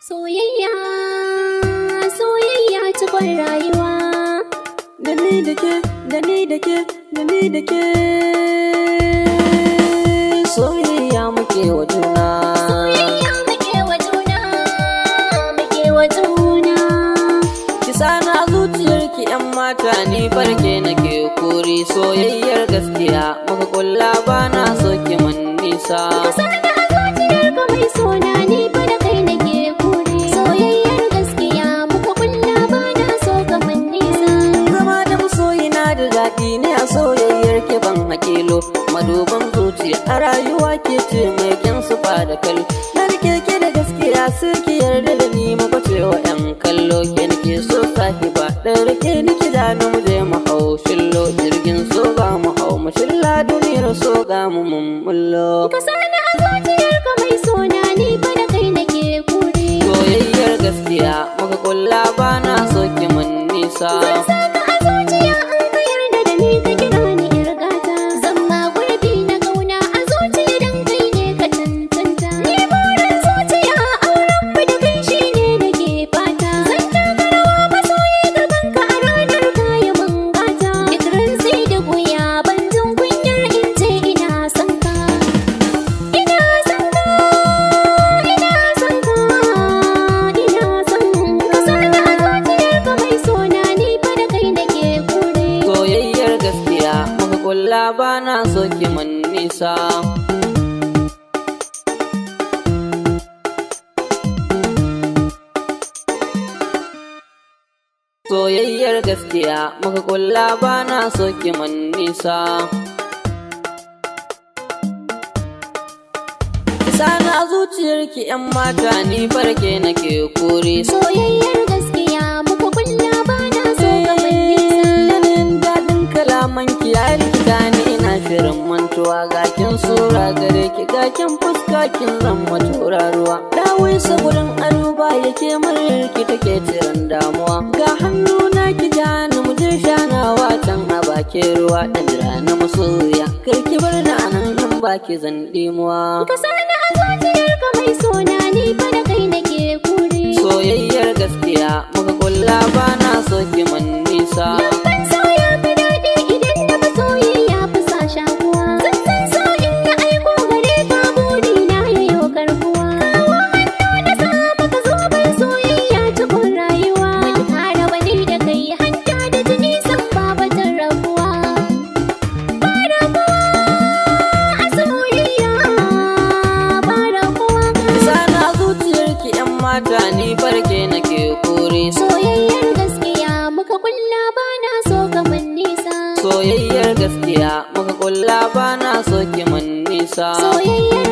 Soyayya, soyayya cikon rayuwa. Da ni da ke, da ni da ke, da ni da ke. Soyayya muke wa juna. Soyayya muke wa juna, muke wa juna. Ki sani a zuciyarki, 'yan mata, ni farke nake kuri. Soyayyar gaskiya muka kulla, ba na so ki mun nisa. Ka sani a zuciyarka, mai sona, ni fa da kai nake kuri. Soyayyar gaskiya muka kulla, ba na so ka mun nisa. Zama da masoyi na da daɗi ne, a soyayyar ki ban hakilo. Maduban zuciya a rayuwa ke ce mai kyan sufa da kallo. Na rike ke da gaskiya, sai ki yarda da ni, mu wa 'yan kallo. Ke nake so sahiba, ɗan rike niki da ni, mu je mu hau shillo. Jirgin so ga mu hau mu shilla, duniyar so ga mu mun bullo. Ka sani a zuciyarka, mai sona, ni fa da kai nake kuri. Soyayyar gaskiya muka kulla, ba na so ki mun nisa. Zan saka a zuciya in ka yarda da ni, ka kira ni 'yar gata. Zan ma gurbi na kauna a zuciya dan kai ne ka cancanta. Ni burin zuciya auren mu da kai shine nake fata. Zan taka rawa masoyi gaban ka a ranar kayi mun gata. Duk rantsi da wuya ban jin kunyar in ce ina son ka. Ina son ka, ina son ka, ina son ka. Ka sani a zuciyarka, mai sona, ni fa da kai nake kure. Soyayyar gaskiya muka kulla, ba na so ki mun nisa. Soyayyar gaskiya muka kulla, ba na so ki mun nisa. Sani a zuciyarki, 'yan mata, ni farke nake kuri. Soyayyar gaskiya muka kulla, ba na so ka mun nisa. Yanayin daɗin kalaman ki ya rikita ni, ina shirin mantuwa. Gakin sura gare ki, gakin fuska, kin zama tauraruwa. Dawai gurin ado ba yake, muryar ki take ciran damuwa. Ga hannu na ki ja ni, mu je shanawa can a bakin ruwa. Dan jira na masoya, kar ki bar ni anan, in baki zan dimuwa. Ka sani a zuciyarka, mai sona, ni fa da kai nake kure. Soyayyar gaskiya muka kulla, ba na so ki mun nisa. Lamban so ya fi daɗi idan da masoyi, ya fi sa shakuwa. Zan so in na aiko gare ka, buri na yayo karbuwa. Kawo hannu na sa maka zoben soyayya cikin rayuwa. Mun kara wani da kai, hanta da jini, san babatin rabuwa. Ba rabuwa a soyayya, ba rabuwa. Sani a zuciyarki, 'yan mata, ni farke nake kuri. Soyayyar gaskiya muka kulla, ba na so ka mun nisa. Soyayyar gaskiya muka kulla, ba na so ki mun nisa. Soyayyar